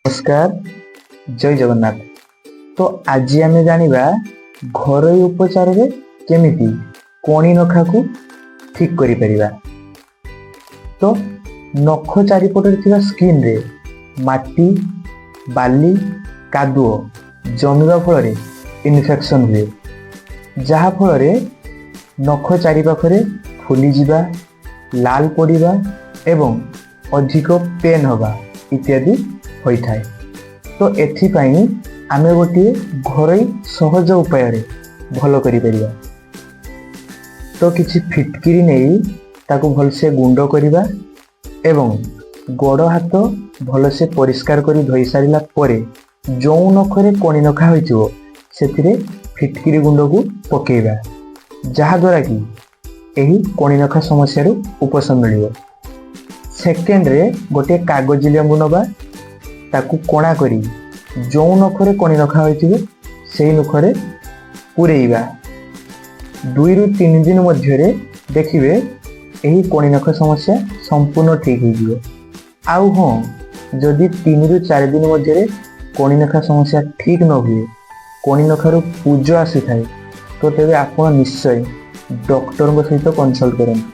ନମସ୍କାର, ଜୟ ଜଗନ୍ନାଥ। ତ ଆଜି ଆମେ ଜାଣିବା ଘରୋଇ ଉପଚାରରେ କେମିତି କଣି ନଖାକୁ ଠିକ କରିପାରିବା। ତ ନଖ ଚାରିପଟରେ ଥିବା ସ୍କିନରେ ମାଟି, ବାଲି, କାଦୁଅ ଜମିବା ଫଳରେ ଇନଫେକ୍ସନ୍ ହୁଏ, ଯାହା ଫଳରେ ନଖ ଚାରିପାଖରେ ଫୁଲିଯିବା, ଲାଲ ପଡ଼ିବା ଏବଂ ଅଧିକ ପେନ୍ ହେବା ଇତ୍ୟାଦି ହୋଇଥାଏ। ତ ଏଥିପାଇଁ ଆମେ ଗୋଟିଏ ଘରୋଇ ସହଜ ଉପାୟରେ ଭଲ କରିପାରିବା। ତ କିଛି ଫିଟକିରି ନେଇ ତାକୁ ଭଲସେ ଗୁଣ୍ଡ କରିବା ଏବଂ ଗୋଡ଼ ହାତ ଭଲସେ ପରିଷ୍କାର କରି ଧୋଇ ସାରିଲା ପରେ ଯେଉଁ ନଖରେ କଣି ନଖା ହୋଇଥିବ, ସେଥିରେ ଫିଟକିରି ଗୁଣ୍ଡକୁ ପକାଇବା, ଯାହାଦ୍ୱାରା କି ଏହି କଣି ନଖା ସମସ୍ୟାରୁ ଉପଶମ ମିଳିବ। ସେକେଣ୍ଡରେ ଗୋଟିଏ କାଗଜି ଲେମ୍ବୁ ନେବା, ତାକୁ କଣା କରି ଯେଉଁ ନଖରେ କଣି ନଖା ହୋଇଥିବ, ସେଇ ନଖରେ ପୂରେଇବା। 2ରୁ 3 ଦିନ ମଧ୍ୟରେ ଦେଖିବେ, ଏହି କଣି ନଖ ସମସ୍ୟା ସମ୍ପୂର୍ଣ୍ଣ ଠିକ୍ ହେଇଯିବ। ଆଉ ହଁ, ଯଦି 3ରୁ 4 ଦିନ ମଧ୍ୟରେ କଣି ନଖା ସମସ୍ୟା ଠିକ୍ ନ ହୁଏ, କଣି ନଖାରୁ ପୂଜ ଆସିଥାଏ, ତ ତେବେ ଆପଣ ନିଶ୍ଚୟ ଡକ୍ଟରଙ୍କ ସହିତ କନସଲ୍ଟ କରନ୍ତୁ।